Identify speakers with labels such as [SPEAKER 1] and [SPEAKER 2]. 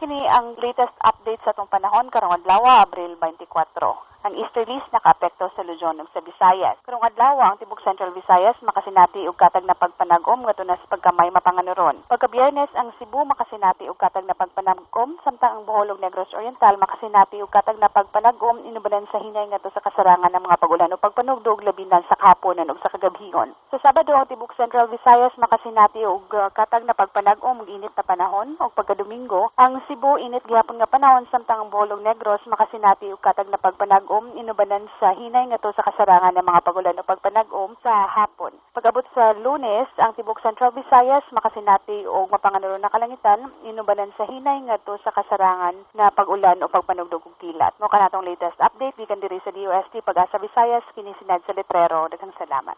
[SPEAKER 1] Kini ang latest update sa atong panahon karong adlaw, Abril 24. Ang easterlies nakaapekto sa Luzon ug sa Visayas. Karong adlaw, ang tibok Central Visayas makasinati og katag na pagpanag-om ngadto na sa pagkamay mapanganuron. Pagka-Biyernes, ang Cebu makasinati og katag na pagpanag-om, samtang ang Bohol ug Negros Oriental makasinati og katag na pagpanag-om inubanan sa hinay ngadto sa kasarangan ng mga pag-ulan o pagpanugdog, labi na sa kahaponon ug sa kagabhion. Sa Sabado, ang tibok Central Visayas makasinati og katag na pagpanag-om ug init na panahon, ug pagka-Domingo, ang Cebu init gihapon nga panahon, samtang ang Bohol ug Negros makasinati og katag na pagpanag-om inubanan sa hinay ngadto sa kasarangan ng mga pag-ulan o pagpanag-om sa hapon. Pag-abot sa Lunes, ang tibok Central Visayas makasinati og mapanganuron na kalangitan inubanan sa hinay ngadto sa kasarangan na pag-ulan o pagpanugdog og kilat. Mao kanatong latest update gikan diri sa DOST Pag-asa Visayas, kini si Nadsa Letrero. Daghang salamat.